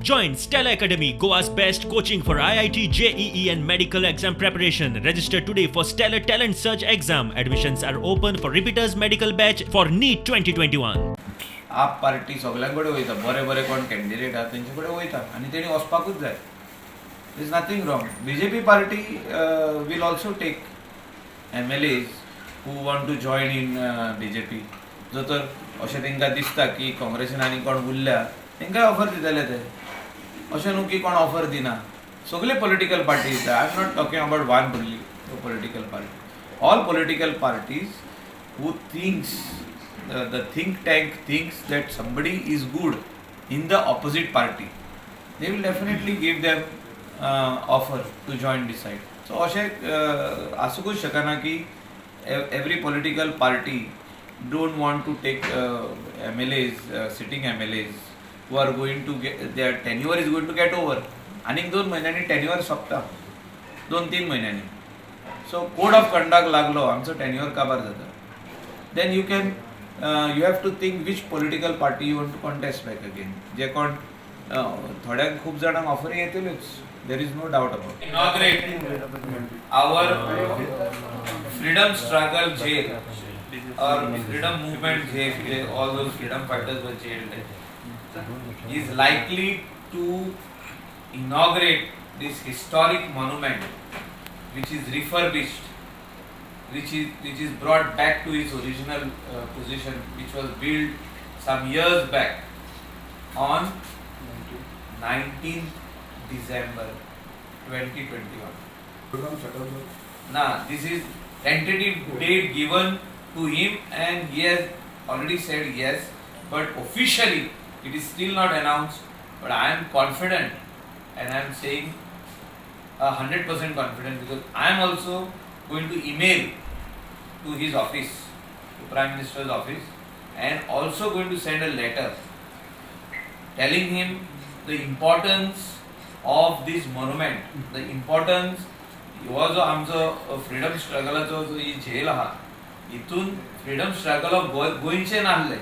Join Stellar Academy, Goa's best coaching for IIT, JEE, and medical exam preparation. Register today for Stellar Talent Search exam. Admissions are open for repeaters medical batch for NEET 2021. आप party सगळ्यां कडेन वयता, बरे बरे कोण candidate आहा तेंचे कडेन वयता आनी तेणी वचपाकूच जाय. Is nothing wrong. BJP party will also take MLAs who want to join in BJP. जर तर अशें तांकां दिसता की काँग्रेसीन आनी कोण उरल्या, तांकांय ऑफर दितले ते. अशें न्हू की कोण ऑफर दिना. सगळे political parties, I am not talking about one political party, all political parties who thinks, the think tank thinks that somebody is good in the opposite party, they will definitely give them offer to join this side. So अशें आसूंकूच शकना की every political party don't want to take MLAs, sitting MLAs who are going to get their tenure is going to get over. आनीक 2 म्हयन्यांनी tenure सोंपता, 2-3 म्हयन्यांनी. So code of conduct लागलो, आमचो tenure काबार जाता. Then you have to think which political party you want to contest back again. जे कोण थोड्यांक, खूब जाणांक ऑफरी येतल्योच, there is no doubt about. Inaugurate our freedom struggle jail or freedom movement jail, all those freedom fighters were jailed. He is likely to inaugurate this historic monument, which is refurbished, which is brought back to its original position, which was built some years back, on 19th December 2021. Now, this is tentative date given to him and he has already said yes, but officially it is still not announced. But I am confident and I am saying 100% confident because I am also going to email to his office, to Prime Minister's office, and also going to send a letter telling him the importance of this monument, the importance. हो जो आमचो freedom स्ट्रगलाचो जो ही gel आहा, हितून freedom struggle of गोंयचे नासले.